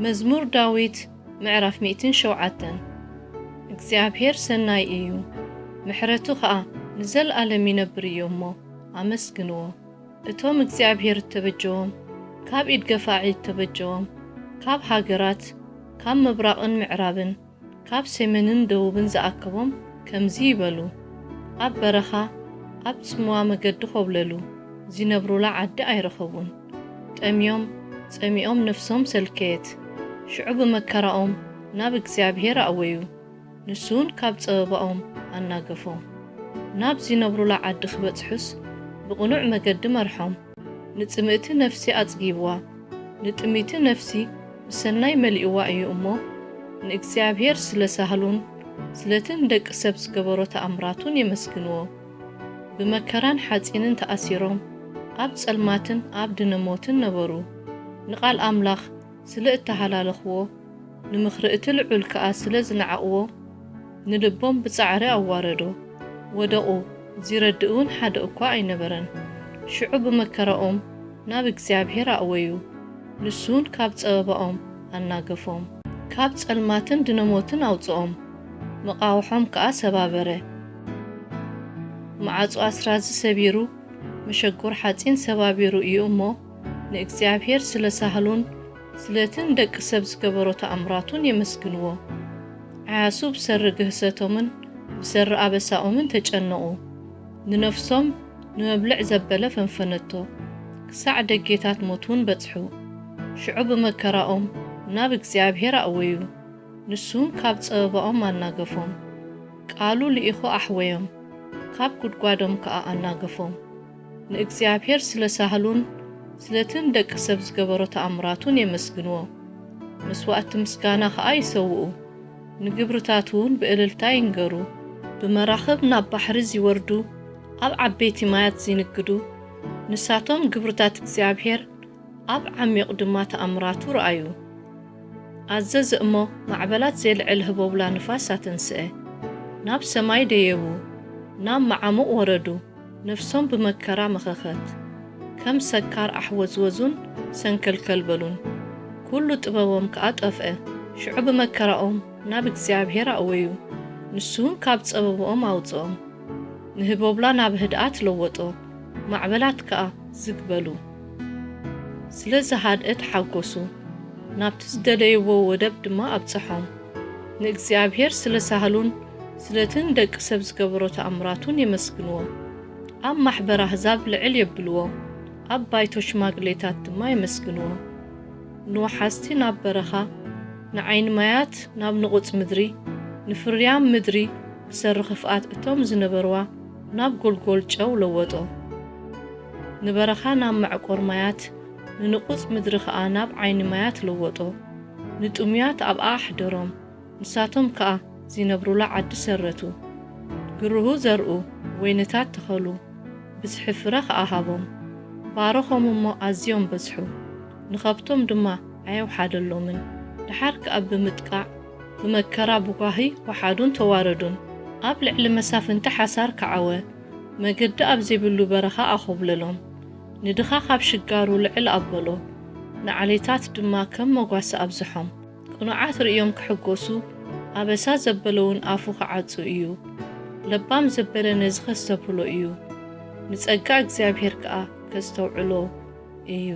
መዝሙር ዳዊት ምዕራፍ ሚእትን ሸውዓተን። እግዚኣብሔር ሰናይ እዩ፣ ምሕረቱ ኸኣ ንዘለኣለም ይነብር እዩ እሞ ኣመስግንዎ። እቶም እግዚኣብሔር እተበጀዎም፣ ካብ ኢድ ገፋዒ እተበጀዎም፣ ካብ ሃገራት፣ ካብ ምብራቕን ምዕራብን፣ ካብ ሰሜንን ደቡብን ዝኣከቦም ከምዚ ይበሉ፣ ኣብ በረኻ፣ ኣብ ጽምዋ መገዲ ኾብለሉ፣ ዚነብሩላ ዓዲ ኣይረኸቡን። ጠምዮም፣ ጸሚኦም ነፍሶም ሰልከየት። ሽዑ ብመከራኦም ናብ እግዚኣብሔር ኣእወዩ፣ ንሱውን ካብ ጸበባኦም ኣናገፎም። ናብ ዚነብሩላ ዓዲ ክበጽሑስ ብቕኑዕ መገዲ መርሖም። ንጽምእቲ ነፍሲ ኣጽጊብዋ፣ ንጥሚቲ ነፍሲ ብሰናይ መሊእዋ እዩ እሞ፣ ንእግዚኣብሔር ስለ ሳህሉን ስለቲ ንደቂ ሰብ ዝገበሮ ተኣምራቱን የመስግንዎ። ብመከራን ሓጺንን ተኣሲሮም፣ ኣብ ጸልማትን ኣብ ድነ ሞትን ነበሩ። ንቓል ኣምላኽ ስለ እተሃላለኽዎ፣ ንምኽሪ እቲ ልዑል ከኣ ስለ ዝነዓቕዎ፣ ንልቦም ብጻዕሪ ኣዋረዶ። ወደቑ፣ ዚረድእ እውን ሓደ እኳ ኣይነበረን። ሽዑ ብመከራኦም ናብ እግዚኣብሔር ኣእወዩ፣ ንሱውን ካብ ጸበባኦም ኣናገፎም። ካብ ጸልማትን ድነ ሞትን ኣውጽኦም፣ መቓውሖም ከኣ ሰባበረ። መዓጹ ኣስራዚ ሰቢሩ፣ መሸጎር ሓጺን ሰባቢሩ እዩ እሞ፣ ንእግዚኣብሔር ስለ ሳህሉን ስለቲ ንደቂ ሰብ ዝገበሮ ተኣምራቱን የመስግንዎ። ዓያሱ ብሰሪ ግህሰቶምን ብሰሪ ኣበሳኦምን ተጨነቑ። ንነፍሶም ንመብልዕ ዘበለ ፈንፈነቶ፣ ክሳዕ ደጌታት ሞት እውን በጽሑ። ሽዑ ብመከራኦም ናብ እግዚኣብሔር ኣእወዩ፣ ንሱውን ካብ ጸበባኦም ኣናገፎም። ቃሉ ልኢኹ ኣሕወዮም፣ ካብ ጉድጓዶም ከኣ ኣናገፎም። ንእግዚኣብሔር ስለ ሳህሉን ስለቲ ንደቂ ሰብ ዝገበሮ ተኣምራቱን የመስግንዎ። መስዋእቲ ምስጋና ኸኣ ይሰውኡ፣ ንግብርታቱ እውን ብእልልታ ይንገሩ። ብመራኽብ ናብ ባሕሪ ዚወርዱ፣ ኣብ ዓበይቲ ማያት ዚንግዱ፣ ንሳቶም ግብርታት እግዚኣብሔር፣ ኣብ ዓሚቕ ድማ ተኣምራቱ ረኣዩ። ኣዘዘ እሞ ማዕበላት ዜልዕል ህቦብላ ንፋስ ኣተንስአ። ናብ ሰማይ ደየቡ፣ ናብ መዓሙቕ ወረዱ፣ ነፍሶም ብመከራ መኸኸት። ከም ሰካር ኣሕወዝወዙን ሰንከልከል በሉን። ኩሉ ጥበቦም ከኣ ጠፍአ። ሽዑ ብመከራኦም ናብ እግዚኣብሔር ኣእወዩ፣ ንሱ እውን ካብ ጸበባኦም ኣውጽኦም። ንህቦብላ ናብ ህድኣት ለወጦ፣ ማዕበላት ከኣ ዝግ በሉ። ስለ ዝሃድአ ተሓጎሱ፣ ናብቲ ዝደለይዎ ወደብ ድማ ኣብጽሖም። ንእግዚኣብሔር ስለ ሳህሉን ስለቲ ንደቂ ሰብ ዝገበሮ ተኣምራቱን የመስግንዎ። ኣብ ማሕበር ኣህዛብ ልዕል የብልዎ፣ ኣብ ባይቶ ሽማግሌታት ድማ የመስግንዎ። ንወሓዝቲ ናብ በረኻ፣ ንዓይኒ ማያት ናብ ንቑጽ ምድሪ፣ ንፍርያም ምድሪ ብሰሪ ኽፍኣት እቶም ዝነበርዋ ናብ ጎልጎል ጨው ለወጦ። ንበረኻ ናብ መዕቆር ማያት፣ ንንቑጽ ምድሪ ኸኣ ናብ ዓይኒ ማያት ለወጦ። ንጥሙያት ኣብኣ ኣሕደሮም፣ ንሳቶም ከኣ ዚነብሩላ ዓዲ ሰረቱ። ግርሁ ዘርኡ፣ ወይንታት ተኸሉ፣ ብዝሒ ፍረ ኸኣ ሃቦም። ባረኾም እሞ ኣዝዮም በዝሑ፣ ንኸብቶም ድማ ኣየውሓደሎምን። ደሓር ከኣ ብምጥቃዕ፣ ብመከራ ብጓሂ ወሓዱን ተዋረዱን። ኣብ ልዕሊ መሳፍንቲ ሓሳር ከዓወ፣ መገዲ ኣብ ዘይብሉ በረኻ ኣኾብለሎም። ንድኻ ካብ ሽጋሩ ልዕል ኣበሎ፣ ንዓሌታት ድማ ከም መጓሰ ኣብዝሖም። ቅኑዓት ርእዮም ክሕጎሱ፣ ኣበሳ ዘበለ እውን ኣፉ ክዓጹ እዩ። ለባም ዘበለ ነዚ ከስተብህሎ እዩ፣ ንጸጋ እግዚኣብሔር ከኣ ከስተውዕሎ እዩ።